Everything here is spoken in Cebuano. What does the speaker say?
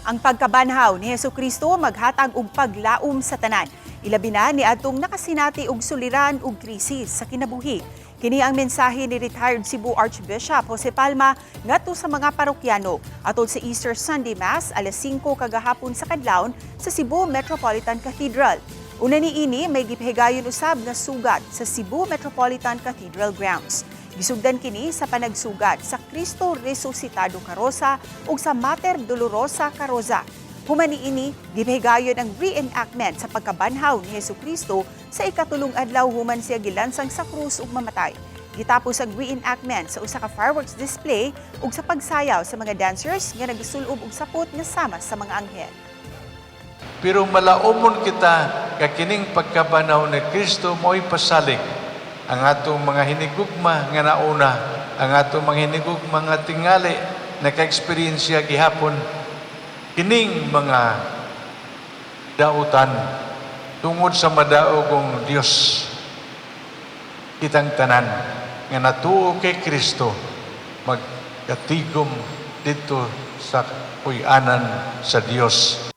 Ang pagkabanhaw ni Hesus Kristo maghatag og paglaom sa tanan. Ilabi na ni adtong nakasinati og suliran ug krisis sa kinabuhi. Kini ang mensahe ni retired Cebu Archbishop Jose Palma ngadto sa mga parokyano atol sa Easter Sunday Mass alas 5 kagahapon sa kadlawon sa Cebu Metropolitan Cathedral. Una niini, may gipahigayon usab nga sugat sa Cebu Metropolitan Cathedral grounds. Gisugdan kini sa panagsugat sa Cristo Resuscitado Karosa ug sa Mater Dolorosa Karosa. Human niini, gipahigayon ang reenactment sa pagkabanhaw ni Hesus Kristo sa ikatulong adlaw human siya gilansang sa krus ug mamatay. Gitapos ang reenactment sa usa ka fireworks display ug sa pagsayaw sa mga dancers nga nagsulob og sapot nga sama sa mga anghel. Pero malaumon kita nga kining pagkabanhaw ni Kristo mo'y pasalig ang atong mga hinigugma nga nauna, ang atong mga hinigugma nga tingali naka-eksperyensya gihapon kining mga dautan tungod sa madaogong Dios. Kitang tanan nga natuo kay Kristo magkatigom didto sa puy-anan sa Dios.